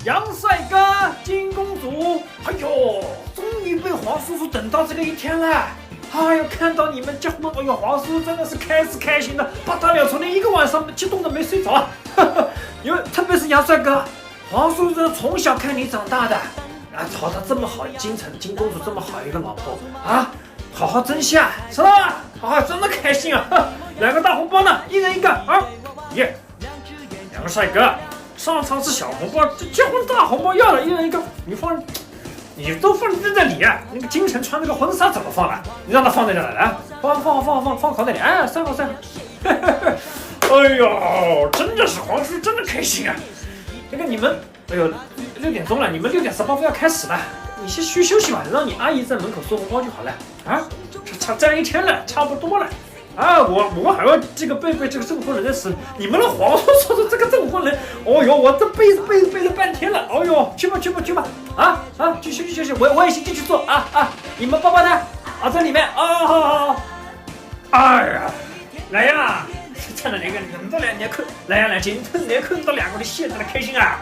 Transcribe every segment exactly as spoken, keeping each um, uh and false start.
杨帅哥，金公主，哎呦，终于被黄叔叔等到这个一天了。哎呦，看到你们结婚，哎呦，黄叔叔真的是开是开心的不得了，昨天一个晚上激动的没睡着啊。因为特别是杨帅哥，黄叔叔从小看你长大的，啊，找到这么好，金城金公主这么好一个老婆啊，好好珍惜啊，知道吧？好好，真的开心啊！来个大红包呢，一人一个啊！耶！杨帅哥，上上次小红包，这结婚大红包要了，一人一个，你放，你都放在这里啊？那个金城穿那个婚纱怎么放啊？你让他放在这里啊？放放放放放口袋里，哎，算好算好。哎呦，真的是黄叔真的开心啊！那个你们，哎呦，六点钟了，你们六点十八分要开始了，你先去休息吧，让你阿姨在门口收红包就好了啊。这这这样一天了，差不多了。啊，我我还要这个背背这个证婚人的事，你们的黄叔叔的这个证婚人，哦哟，我这背背背了半天了，哦哟，去吧去吧去吧，啊啊，去休息休息，我我也先进去坐啊啊，你们抱抱他，啊，在里面啊，好好好。哎呀，来呀，趁着那个人都来，你看，来呀来，今天你看到两个的现在的开心啊，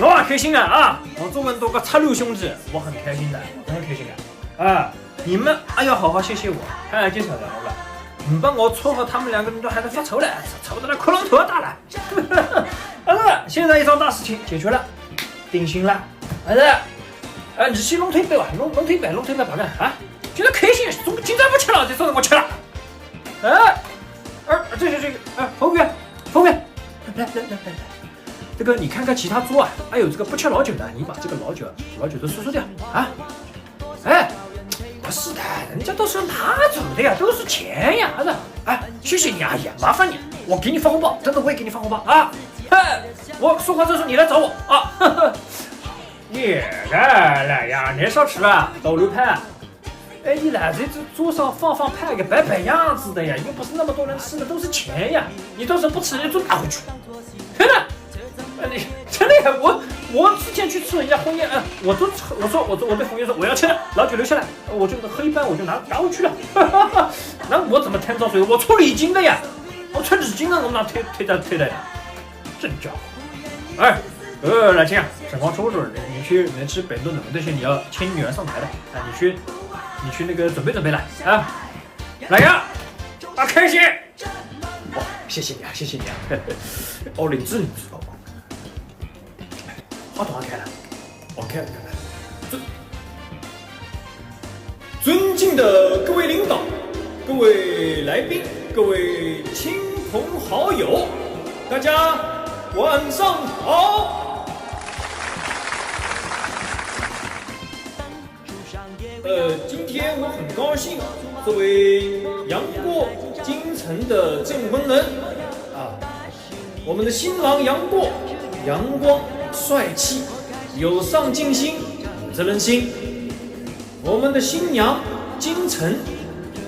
我也开心啊啊！我作为多个插头兄弟，我很开心的，我很开心的啊！你们还要好好谢谢我，太介绍了，好吧？你帮我撮合他们两个人都还在发愁了，愁得来骷髅头大了。啊，现在一桩大事情解决了，定心了，儿子，啊，你去弄推杯吧，弄弄推杯，弄推杯吧，啊，今朝开心，总今朝不吃了，就算我吃了。哎，哎，这这这个，哎，服务员，服务员，来来来来来，这个你看看其他桌啊，还有这个不吃老酒的，你把这个老酒老酒都收收掉啊。哎，不是的，人家都是拿走的呀，都是钱呀，儿子。哎，谢谢你阿姨，麻烦你，我给你发红包，真的我也给你发红包啊。嘿，我说话算数，你来找我啊。呵呵。你这来呀，你少吃啊，倒流派。 哎，你来这这桌上放放派个摆摆样子的呀，又不是那么多人吃的，都是钱呀，你到时候不吃，人家都拿回去。真的，哎，你真的呀，我我之前去吃人家婚宴，嗯，我都我说我说我对服务员说我要吃的，老酒留下来，我就喝一半，我就拿拿回去了。那我怎么贪赃所得？我出礼金的呀，我出礼金的，我拿退退掉退掉的。 真家伙。哎，呃，老秦啊，辰光差不多了，你去你去摆弄弄东西，你要请女儿上台的啊，你去你去那个准备准备了啊。来呀，啊，开心。哦，谢谢你啊，谢谢你啊。哦，领证你知道吗？话筒上开了。 OK，OK，OK。尊尊敬的各位领导、各位来宾、各位亲朋好友，大家晚上好。呃，今天我很高兴，作为杨过京城的证婚人啊， 我们的新郎杨过，阳光帅气，有上进心，有责任心。我们的新娘金晨，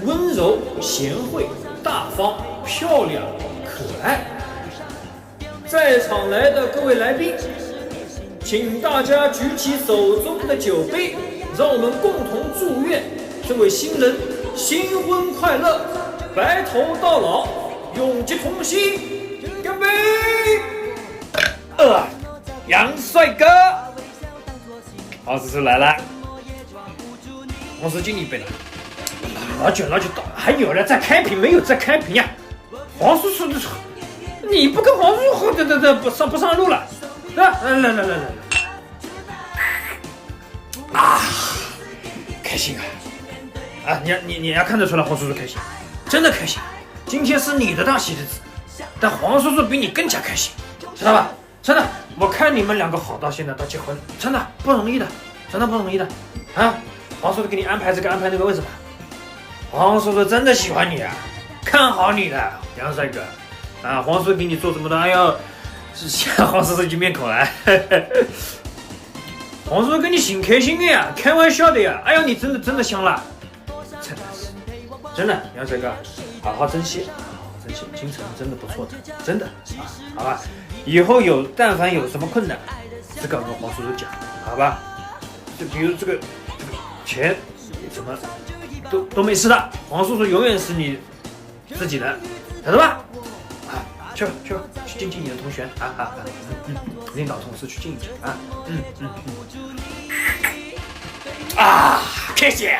温柔贤惠、大方、漂亮、可爱。在场来的各位来宾，请大家举起手中的酒杯，让我们共同祝愿这位新人新婚快乐，白头到老，永结同心。 干杯！呃，杨帅哥，黄叔叔来了。黄叔叔敬你一杯了。老酒老酒倒，还有了，再开瓶没有？再开瓶呀！黄叔叔，你不跟黄叔叔喝，这这这不上不上路了。来来来来来来来。 啊，开心啊！啊，你你你要看得出来黄叔叔开心，真的开心。今天是你的大喜日子，但黄叔叔比你更加开心，知道吧？真的，我看你们两个好到现在到结婚，真的不容易的，真的不容易的啊！黄叔叔给你安排这个安排那个位置吧。黄叔叔真的喜欢你啊，看好你的，杨帅哥啊！黄叔叔给你做这么多，哎呦，是黄叔叔已经面孔了。黄叔叔跟你寻开心的呀，开玩笑的呀。哎呦，你真的真的香了，真的是，真的，杨帅哥，好好珍惜，好好珍惜，金晨真的不错的，真的啊，好吧。以后有但凡有什么困难，只敢跟黄叔叔讲，好吧？就比如这个这个钱什么都都没事的，黄叔叔永远是你 自己的，晓得吧？啊，去吧去吧，去敬敬你的同学啊啊啊！嗯嗯，领导同事去敬一敬啊！嗯嗯嗯。啊，开心！